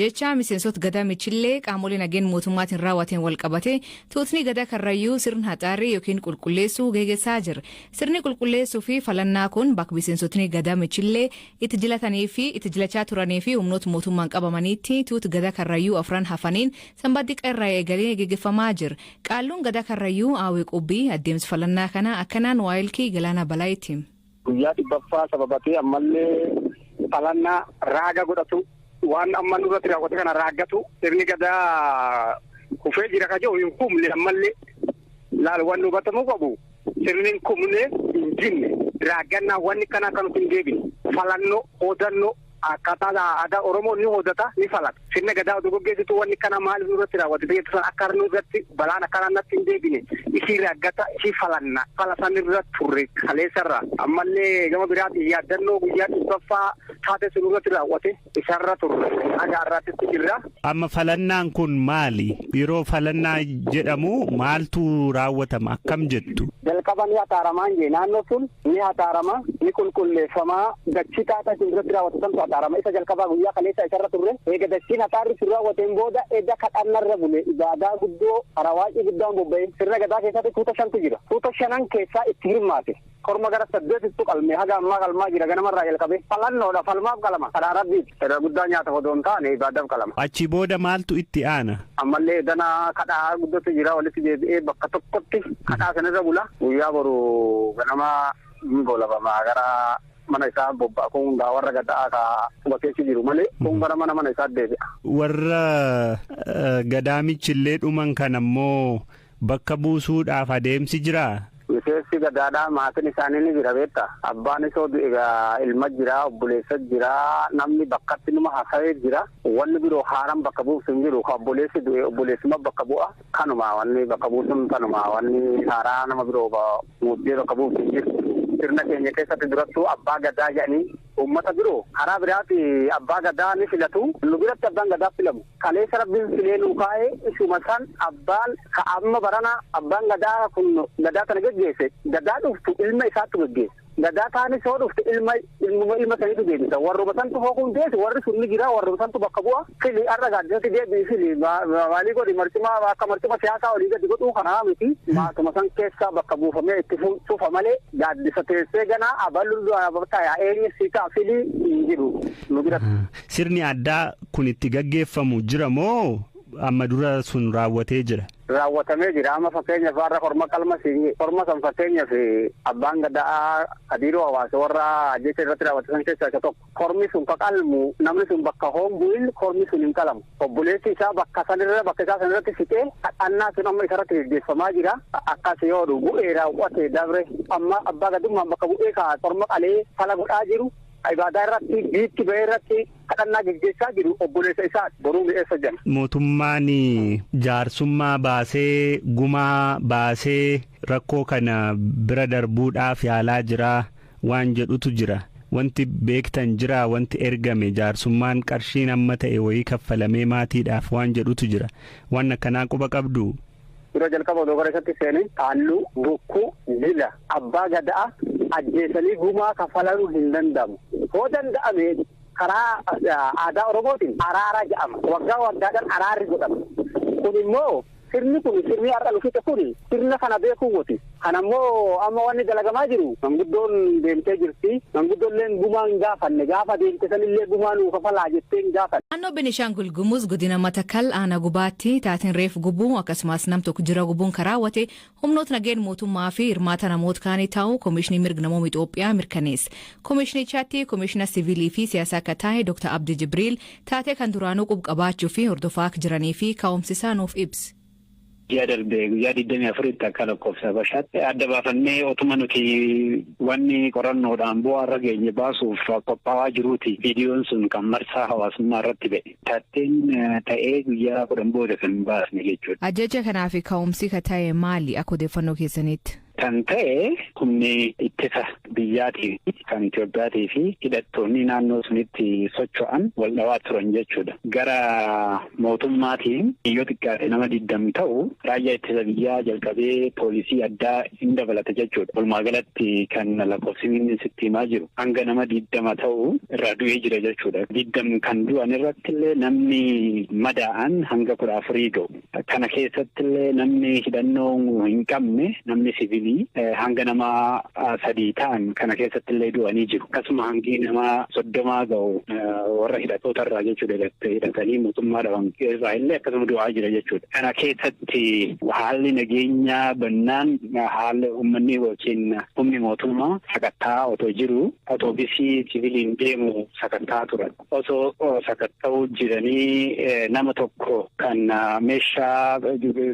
Ajjeechaa miseensota gadaa Michillee qaamolee nageen mootummaatiin raawwateen wal qabate tuutni gadaa Karrayyuu sirna haxaarrii yookiin qulqulleessuu geggeessaa jira. Sirni qulqulleessuu fi falannaa kun bakka miseensotni gadaa Michillee itti jilatanii fi itti jilachaa turanii fi humnoota mootummaan qabamaniitti tuuta gadaa Karrayyuu afran hafaniin Sanbata xiqqaa irraa eegalee geggeeffamaa jira. Qaalluun gadaa Karrayyuu Aawee Qubbii adeemsa falannaa kana akkanaan waayilkii Galaanaa Balaayitti. Guyyaa 100ffaa sababatee ammallee falannaa raaga godhatu, waan amma nurratti raawwate kana raaggatu. Sirni gadaa kufee jira ka jedhu hin kumne. Ammallee laal, wanni hubatamuu qabu, sirni hin kumne, hin jinne. Raaggannaa wanni kana akka nuti hin deebine, falannoo hoodannoo akkaataa aadaa Oromoo ni hoodata, ni falata. Sirna gadaa oduu gaggeessitu wanni kana maaliif nurratti raawwate biyya san akka nurratti balaan akkanaa natti hin deebine isii raaggata, isii falanna, fala sanirra turre kaleessarra. Ammallee gama biraatiin yaaddannoo guyyaa 100ffaa taate sun irratti raawwate isarra turre, haga har'aatti jirra. Amma falannaan kun maali? Yeroo falannaa jedhamu maaltu raawwatama? Akkam jettu? Jalqaba ni haxaaramaan jee. Naannoo sun ni haxaarama, ni qulqulleeffamaa. Dachii taata sun irratti raawwate santu haxaarama. Isa jalqabaa guyyaa kaleessa isarra turre. Eega dachiin haxaarri sun raawwateen booda edda kadhannarra bule, ibaadaa guddoo karaa waaqii guddaan bobba'e. Sirna gadaa keessatti tuuta shantu jira. Tuuta shanan keessaa itti hirmaate. Korma gara saddeetittu qalme, haga ammaa qalmaa jira ganamarraa jalqabe. Falannoodha, falmaaf qalama, karaa Rabbiiti. Irra guddaa nyaata odoo hin taane ibaadaaf qalama. Achi booda maaltu itti aana? Ammallee dana kadhaa guddatu jira, walitti deebi'ee bakka tokkotti kadhaa sanirra bula. Guyyaa boru ganama hin goolabamaa, gara mana isaa bobba'a. Kun gaa warra gadaa ka quba keessa jiru malee, kun gara mana isaa deebi'a. Warra gadaamichillee dhuman kan ammoo bakka buusuudhaaf adeemsi jiraa? Miseensi gadaadhaa maatiin isaanii ni jira, beektaa. Abbaan isoo egaa ilma jira, obboleessa jira, namni bakkatti numa hafee jira. Wanni biroo haaraan bakka buusu hin jiru. Ka obboleessi du'e obboleessuma bakka bu'a. Kanuma wanni bakka buusuun kanuma, wanni haaraa nama biroo muuddee bakka buusu hin jiru. Sirna keenya keessatti durattuu abbaa gadaa jedhanii uummata biroo karaa biraati abbaa gadaa ni filatu. Nu biratti abbaan gadaa filamu. Kaleessa Rabbiin filee nuu kaa'ee, isuma san abbaan ka amma barana abbaan gadaa kun gadaa kana geggeesse, gadaa dhuftu ilma isaattu geggeessa. Gadaa taanis yoo dhufte ilma ilmuma ilma saniitu deebisa. Warruma santu hookuun deessu, warri sun ni jira, warruma santu bakka bu'a. Fili har'a gaaddisatti deebi'i, fili maalii godhi, marcuma akka marcuma siyaasaa olii gadi godhuu kanaa miti. Maatuma san keessa bakka buufamee itti fufa malee gaaddisa teessee ganaa abaluu ta'a eenyu si ta'a filii hin jiru nu biratti. Sirni addaa kun itti gaggeeffamu jira moo amma dura sun raawwatee jira? Raawwatamee jira. Amma fakkeenyaaf har'a korma qalma siin, korma san fakkeenyaaf abbaan gadaa Hadiiroo Hawaasa warra ajjecha irratti raawwate san keessaa isa tokko. Kormi sun ka qalmu namni sun bakka hoon bu'in kormi sun hin qalamu. Obboleessi isaa bakka sanirra, bakka isaa sanirratti fixee kadhannaa sun amma isarratti geggeeffamaa jira. Akkas yoo bu'ee raawwate dabre, amma abbaa gadummaan bakka bu'ee ka korma qalee fala godhaa jiru, ibaadaa irratti biitti bahee irratti kadhannaa geggeessaa jiru obboleessa isaa boruu mi'eessa jira. Mootummaan jaarsummaa baasee, gumaa baasee rakkoo kana bira darbuudhaaf yaalaa jira waan jedhutu jira. Wanti beektan jira? Wanti ergame, jaarsummaan qarshiin amma ta'e wayii kaffalamee maatiidhaaf waan jedhutu jira. Waan akkanaa quba qabdu? Dura jalqaba odoo gara isatti seenee qaalluu, bokkuu, jila abbaa gadaa ajjeesanii gumaa kaffaluu hin danda'amu. Hoo danda'ame karaa aadaa Oromootiin araara jedhama. Waggaa waggaadhaan araarri godhama. Kun immoo sirni kun, sirni har'a dhufite kun sirna kana beekuu miti. Kana immoo amma wanni dalagamaa jiru, manguddoon deemtee jirti. Manguddoolleen gumaa hin gaafanne. Gaafa deemte sanillee gumaa nuu kafalaa jettee hin gaafanne. Naannoo Benishaangul Gumuz godina Matakal aanaa Gubaatti taateen reef gubuu akkasumas nam tokko jira gubuun kan raawwate humnoota nageen mootummaa fi hirmaata namoota kaanii ta'uu Koomishinii Mirga Namooma Itoophiyaa mirkaneesse. Koomishinichaatti koomishina siviilii fi siyaasaa akka ta'e Dr. Abdi Jibriil taatee kan duraanuu qub qabaachuu fi hordofaa akka jiranii fi ka'umsisaa nuuf ibse. Ji'a darbe guyyaa 24tti akka lakkoofsa Habashaatti adda baafannee otuma nuti wanni qorannoodhaan bu'aa irra geenye baasuuf qophaa'aa jiruuti viidiyoon sun kan marsaa hawaasummaa irratti ba'e. Taatteen ta'ee guyyaa 10 booda kan baasne jechuudha. Ajjecha kanaaf ka'umsi ka ta'e maali akka odeeffannoo keessaniitti? Kan ta'e humni ittisa biyyaatii kan Itoophiyaatii fi hidhattoonni naannoo sunitti socho'an wal dhawaa turan jechuudha. Gara mootummaatiin yoo xiqqaate nama 20 ta'u raayyaa ittisa biyyaa jalqabee poolisii addaa hin dabalata jechuudha. Walumaa galatti kan lakkoofsi sitti himaa jiru hanga nama 20 ta'u irraa du'ee jira jechuudha. 20 kan du'an irratti illee namni madaa'an hanga 14 ga'u. Kana keessatti illee namni hidhannoo hin qabne, namni siviilii hanga nama 3 ta'an kana keessatti illee du'anii jiru. Akkasuma hangi nama 30 ga'u warra hidhattoota irraa jechuudha, hidhatanii mootummaa dhaban irraa illee akkasuma du'aa jira jechuudha. Kana keessatti haalli nageenyaa bannaan, haalli uummanni yookiin humni mootummaa sakattaa otoo jiru otoobisii siviiliin deemu sakattaa turan. Osoo sakatta'uu jiranii nama tokko kan meeshaa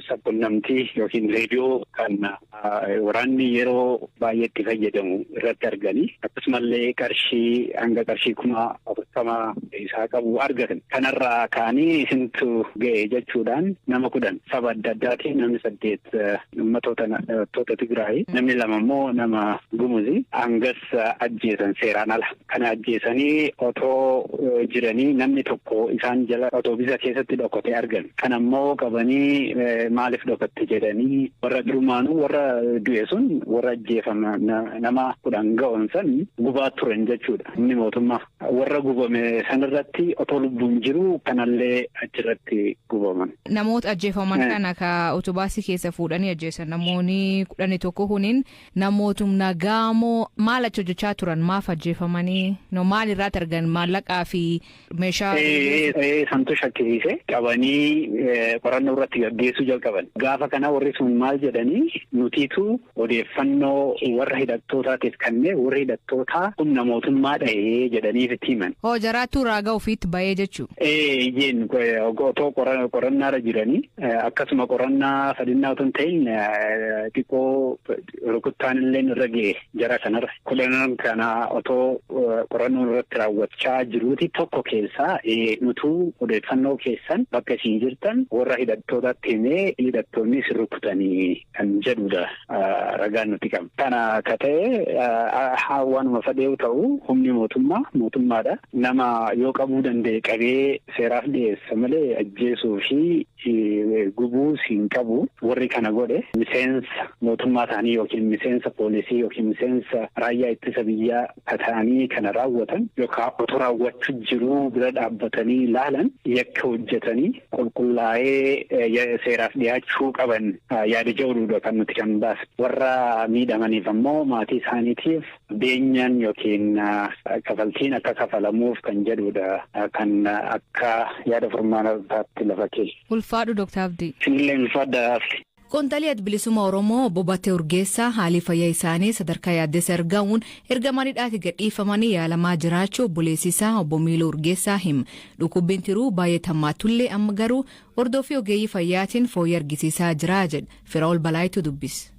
sabquunnamtii yookiin reediyoo kan waraanni yeroo baay'ee itti fayyadamu irratti arganii, akkasumallee qarshii hanga qarshii 40,000 isaa qabu argatan. Kanarraa ka'anii isintu ga'e jechuudhaan nama 10 saba adda addaatiin, namni 8 uummattoota Tigraay, namni 2 immoo nama Gumuzi hangas ajjeesan seeraan ala. Kana ajjeesanii otoo jiranii namni tokko isaan jala otoobisa keessatti dhokatee argan. Kana immoo qabanii maaliif dhokatte jedhanii, warra durumaanuu warra du'e sun, warra ajjeefama nama 10 ga'uun san gubaa turan jechuudha. Inni mootummaa warra gubame sanarratti otoo lubbuun jiru kanallee achirratti gubaman. Namoota ajjeefaman kana ka otobaasii keessa fuudhanii ajjeesan, namoonni 11 kuniin namootum nagaa moo maal achi hojjechaa turan? Maaf ajjeefamanii? No maal irraatti argan, maallaqaa fi meeshaa? Santu shakkisiise, qabanii qorannoo irratti gaggeessuu jalqaban. Gaafa kana warri sun maal jedhanii, nutiitu odeeffannoo warra hidhattootaatiif kennee, warri hidhattootaa humna mootummaa dhahee jedhaniif itti himan. Hoo, jaraattuu raagaa ofiitti bahee jechuudha. Eeyyeen, otoo qorannaarra jiranii akkasuma qorannaa sadinnaa otoo hin ta'in xiqqoo rukuttaan illee irra ga'e jara kanarra. 10 kana otoo qorannoon irratti raawwachaa jiruuti tokko keessaa nutuu odeeffannoo keessan bakka isin jirtan warra hidhattootaatti himee, hidhattoonni isin rukutanii kan jedhudha ragaan nuti qabna. Kana akka ta'e waanuma fedheewu ta'u, humni mootummaa mootummaadha. Nama yoo qabuu danda'e qabee seeraaf dhiyeessa malee ajjeesuu fi gubuus hin qabu. Warri kana godhe miseensa mootummaa ta'anii yookiin miseensa poolisii yookiin miseensa raayyaa ittisa biyyaa ta'anii kana raawwatan yookaan otoo raawwachuu jiruu bira dhaabbatanii ilaalan, yakka hojjetanii qulqullaa'ee seeraaf dhiyaachuu qaban yaada jedhudha kan nuti kan baasne. Warra miidhamaniif ammoo maatii isaaniitiif beenyaan yookiin kafaltiin akka kafalamuuf kan jedhudha kan akka yaada furmaataatti lafa keessa. Ulfaadhu, Dooktar Abdii. Isinillee ulfaadha. Qondaalli Adda Bilisummaa Oromoo Obbo Battee Urgeessaa haalli fayyaa isaanii sadarkaa yaaddessa ergamuun erga maniidhaatti gadhiifamanii yaalamaa jiraachuu obboleessi isaa Obbo Miiloo Urgeessaa hima. Dhukkubbiin tiruu baay'ee hammaattullee amma garuu hordoffii ogeeyyii fayyaatiin fooyyee argisiisaa jira jedha. Firaa'ol Balaayitu dubbise.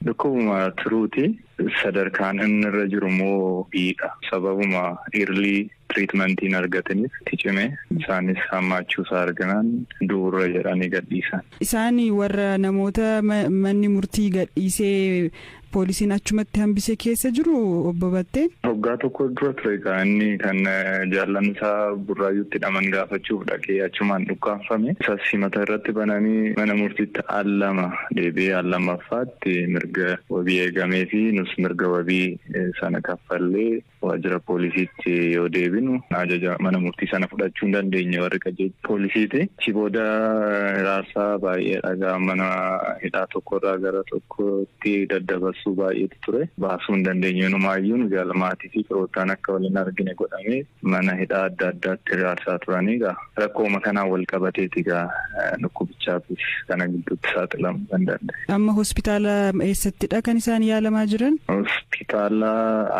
Dhukkubuma tiruuti. Sadarkaan inni irra jiru immoo biidha. Sababuma early treatmentiin argataniif itti cime, isaanis hammaachuu isaa arginaan du'urra jedhanii gadhiisan. Isaan warra namoota manni murtii gadhiisee poolisiin achumatti hambise keessa jiru, Obbo Batteen? Waggaa tokko dura ture kan inni kan jaallan isaa Burraayyuutti hidhaman gaafachuuf dhaqee achumaan dhukkaanfame. Isas himata irratti bananii mana murtiitti al lama deebi'ee, al lammaffaatti mirga wabii eegamee fi nus mirga wabii sana kaffallee waajjira poolisiitti yoo deebinu ajaja mana murtii sana fudhachuu hin dandeenye warri qajeelcha poolisiiti. Achi booda hiraarsaa baay'ee dhagaa mana hidhaa tokkorraa gara tokkotti daddabarsuu baay'eetu ture. Baasuu hin dandeenye, inumaayyuu nu jaala maatii fi firoottaan akka waliin argine godhamee mana hidhaa adda addaatti hiraarsaa turanii egaa rakkooma kanaan wal qabateeti egaa dhukkubichaafis kana gidduutti saaxilamuu kan danda'e. Amma hospitaala eessattidha kan isaan yaalamaa jiran? Hospitaala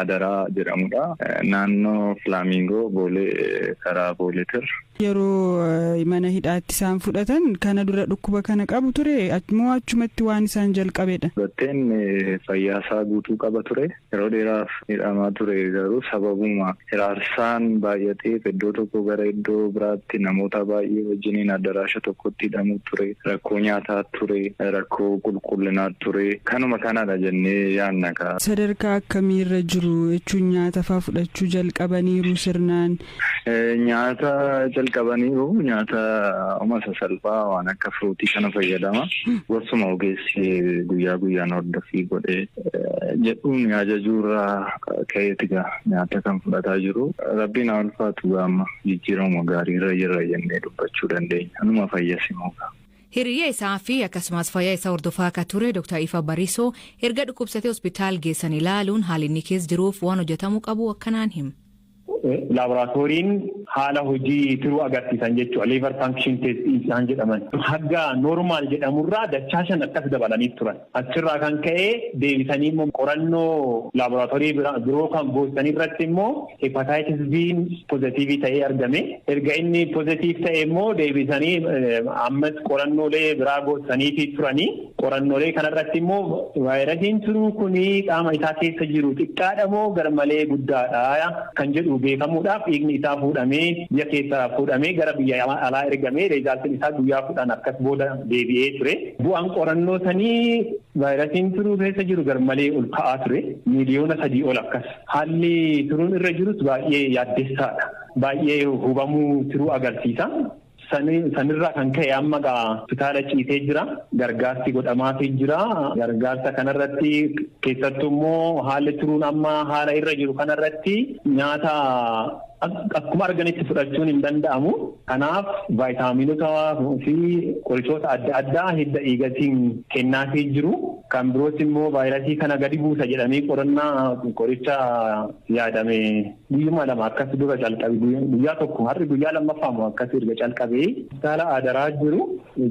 Adaraa jedhamudha. Naannoo Flaamingoo, Boolee, karaa Booleetir. Yeroo mana hidhaatti isaan fudhatan kana dura dhukkuba kana qabu ture moo achumatti waan isaan jalqabedha? Batteen Fayyaasaa guutuu qaba ture. Yeroo dheeraaf hidhamaa ture garuu sababuma hiraarsaan baay'ateef iddoo tokko gara iddoo biraatti namoota baay'ee wajjiniin addaraasha tokkotti hidhamuu ture. Rakkoo nyaataa ture. Rakkoo qulqullinaa ture. Kanuma kanadha jennee yaadna kaa. Sadarkaa akkamiirra jiru jechuun nyaata faa fudhachuu jalqabaniiru sirnaan? Nyaata jalqabaniiru, nyaata uma sasalphaa waan akka fruitii kana fayyadama. Gorsuma ogeessi guyyaa guyyaan hordoffii godhee jedhuun ajajuurraa ka'eeti gaa nyaata kan fudhataa jiru. Rabbiin haa ulfaatu, gaama jijjiirama gaarii irra jirra jennee dubbachuu dandeenya. Anuma fayyasimoo gaa. Hiriyaa isaa fi akkasumas fayyaa isaa hordofaa akka ture Dr. Ifa Bariisoo erga dhukkubsatee hospitaal geessan ilaaluun haalli inni keessa jiruuf waan hojjetamuu qabu akkanaan hima. Laaboraatooriin haala hojii tiruu agarsiisan jechuudha. Liver function test isaan jedhaman. Hagga normal jedhamurraa dachaa shan akkas dabalanii turan. Achirraa kan ka'e deebisanii immoo qorannoo laaboraatoorii biroo kan goosanii irratti immoo hepatitis B positive ta'ee argame. Erga inni positive ta'e immoo deebisanii ammas qorannoolee biraa goosaniifi turanii. Qorannoolee kanarratti immoo vaayirasiin tiruu kuni qaama isaa keessa jiru xiqqaadha moo garmalee guddaadha kan jedhu beekamuudhaaf dhiigni isaa fuudhamee, biyya keessaa fuudhamee gara biyya alaa ergamee, resultiin isaa guyyaa 10 akkas booda deebi'ee ture. Bu'aan qorannoo sanii vaayirasiin tiruu keessa jiru garmalee ol ka'aa ture. 3 miiliyoona ol akkas. Haalli tiruun irra jirus baay'ee yaaddessaadha. Baay'ee hubamuu tiruu agarsiisa. Sanirraa kan ka'e amma gaa hospitaala ciisee jira. Gargaarsi godhamaafii jira. Gargaarsa kanarratti keessattuu immoo haalli tiruun amma haala irra jiru kanarratti nyaata akkuma arganitti fudhachuun hin danda'amu. Kanaaf vaayitaaminota fi qorichoota adda addaa hidda dhiigatiin kennaafii jiru. Kan biroos immoo vaayirasii kana gadi buusa jedhamee qorannaa qoricha yaadame guyyuma 2 akkas dura calqabe, guyyaa tokko, har'i guyyaa lammaffaamu akkas erga calqabee hospitaala adaraa jiru.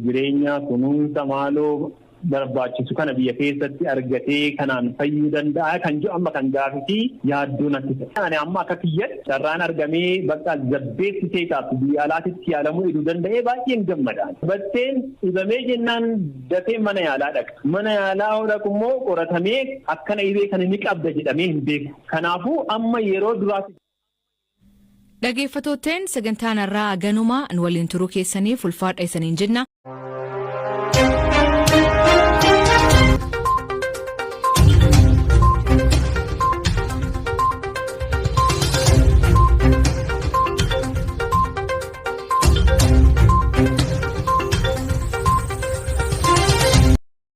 Jireenya kunuunsa maaloo barbaachisu kana biyya keessatti argatee kanaan fayyuu danda'a kan jiru amma kan gaafii yaaddoo natti ta'e. Ani amma akka kiyyatti carraan argamee bakka zabbeessi taatu biyya alaatitti yaalamuu iduu danda'ee baay'een gammada. Batteen dhibamee jennaan dafee mana yaalaa dhaqa. Mana yaalaa dhaqu immoo qoratamee akkana dhibee kana ni qabda jedhamee hin beeku. Kanaafuu amma yeroo duraatti. Dhaggeeffattootteen, sagantaan har'aa ganuma nu waliin turuu keessaniif ulfaadha isaniin jenna.